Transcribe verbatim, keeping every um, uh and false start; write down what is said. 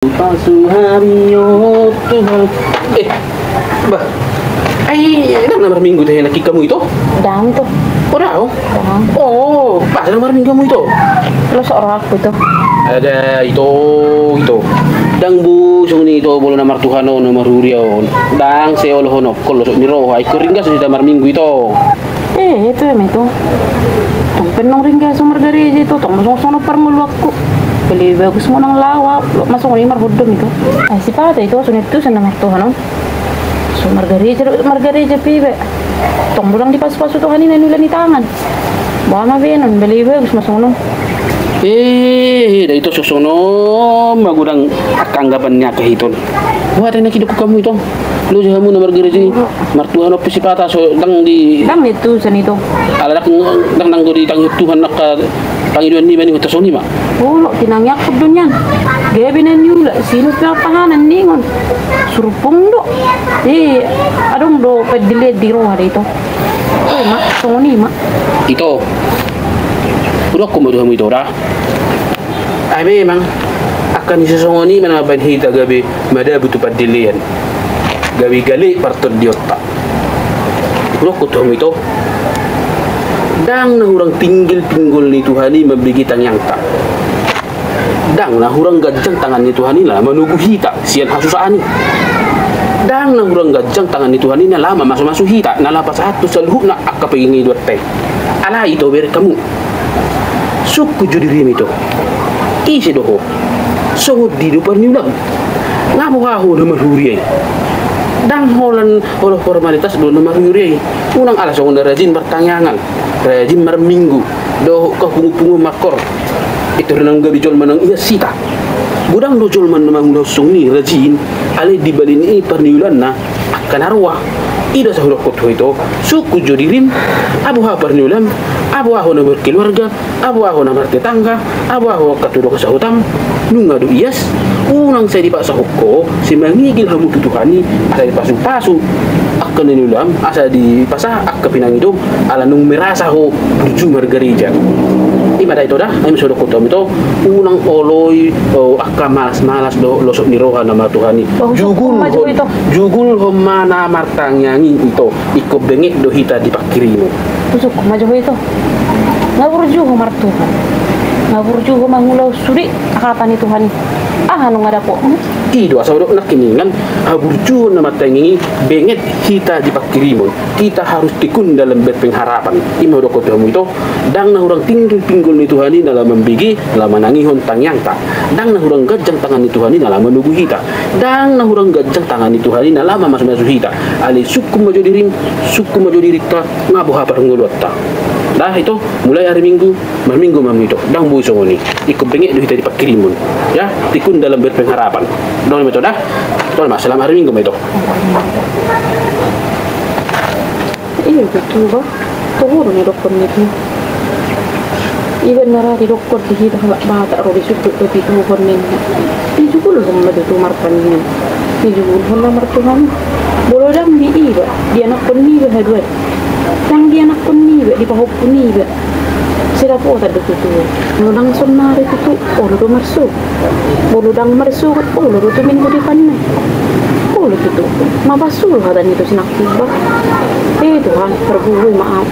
Pasu hami, o Tuhan. Eh, bah. Ai, ndang na marminggu tahe nangkin hamu ito? Ndang, ito. O, ndang. Ndang. O, bah, ndang na marminggu hamu ito? Losok rohangku, ito. Ada, ito, ito. Ndang boi songon i, ito, molo na martuhan on, na marhuria on. Ndang sai olohon hophon losok ni roha, ingkon ringgas do hita marminggu, ito. Eh, ito, ema, ito. Tong pe ndang ringgas au margareja, ito, tong ma songon on parngoluanku. Lebih bagus ma unang laho au, loas ma songon i marhundul, ito. Ai, sipata, ito, songon i tu songon na martuhan on. So margareja do, margareja pe iba. Tong do ndang dipasupasu Tuhan i na niula ni tangan. Boha ma baenon, lebih bagus ma songon on. Eh, da, ito, songon on ma godang angka anggapan ni angka hiton. Boha tahe nangkin didok hamu, ito? Loja hamu na margareja i, martuhan on pe sipata so ndang di... Ndang, ito, songon i, ito. Ala ndang, ndang, ndang do ditangihon Tuhan angka pangidoan niba, ninna huta songon i ma. Olo, tinangiangkon do nian. Gabe na niula, sinur pe pahanan ningon. Surpung do. Eh, adong do pandelean di roha da, ito. O, ema, songon i ma. Ito. Hudokkon ma tu hamu, ito, da. Ai memang, angka na sisongon i ma na mambahen hita gabe madabu tu pandelean. Gabe gale partondionta. Hudokkon tu hamu, ito. Ndang na hurang tinggil pinggol ni Tuhan i mambege tangiangta. Ndang na hurang ganjang tangan ni Tuhan i na manogu hita sian hasusaan i. Ndang na hurang ganjang tangan ni Tuhan i na laho mamasumasu hita, na laho pasahathon saluhutna angka pangidoanta i. Alai, ito, bereng hamu. Sungkun jo dirim, ito. Ise do ho? Songon dia do parniulam? Nga boha ho na marhuria i? Ndang holan olo formalitas do na marhuria i. Unang ala songon na rajin martangiangan, rajin marminggu, dohot hapungupungu mangkor. Ito, rinang gabe jolma nang ias hita. Godang do jolma na mangulahon songon i, rajin, alai di balik ni i parniulanna angka na roa. I do asa hudokkon tu ho, ito. Sungkun jo dirim, nga boha parniulam, nga boha ho na berkeluarga, nga boha ho na martetangga, nga boha ho angka tu dongan sahutam, nunga do ias. Unang sai dipaksahon ho, sai mangigil hamu tu Tuhan i, asa dipasupasu angka na niulam, asa dipasahat angka pinangidom, ala nunga merasa ho burju margareja. I ma da, ito, da, ai ma so hudokkon tu hamu, ito. Unang oloi, o, angka malas-malas dohot losok ni roha na martuhan i. Jugulhon, ito, jugulhon ma na martangiang i, ito. Ingkon benget do hita di pangkirimon. Husungkun ma jo ho, ito. Nga burju ho martuhan. Nga burju ho mangulahon sude hata ni Tuhan i. Aha nunga dapotmu? I do asa hudok nangkiningan, haburjuon na martangiang i, benget hita di pangkirimon. Kita harus tekun dalam berpengharapan. I ma hudokkon tu hamu, ito. Ndang na hurang tinggil pinggol ni Tuhan i na laho mambege, laho manangihon tangiangta. Ndang na hurang ganjang tangan ni Tuhan i na laho manogu hita. Ndang na hurang ganjang tangan ni Tuhan i na laho mamasumasu hita. Alai sungkun ma jo dirim, sungkun ma jo dirinta, nga boha parngoluanta. Da, ito, mulai ari Minggu, marminggu ma hamu, ito. Ndang boi songon i. Ingkon benget do hita di pangkirimon. Ya, tekun dalam berpengharapan. Dong ma, ito, da. Dong ma, selamat hari Minggu ma, ito. Iya, betul, bah. Toho do na didokkon ni tu. Iba na ra didokkon di hita halak Batak ro di sundut do dituhon ninna. Dijugulhon ma tutu martangiang. Dijugulhon ma martuhan. Molo ndang di iba, di anakkon niba haduan. Ndang di anakkon niba, di pahompu niba. Sai dapotan do tutu. Molo ndang saonnari tutu, olo do marsogot. Molo ndang marsogot, olo do tu minggu depanna. Olo tutu. Mapasu do hata ni tu sinangkin, bah. Eh, Tuhan, parguru ma au.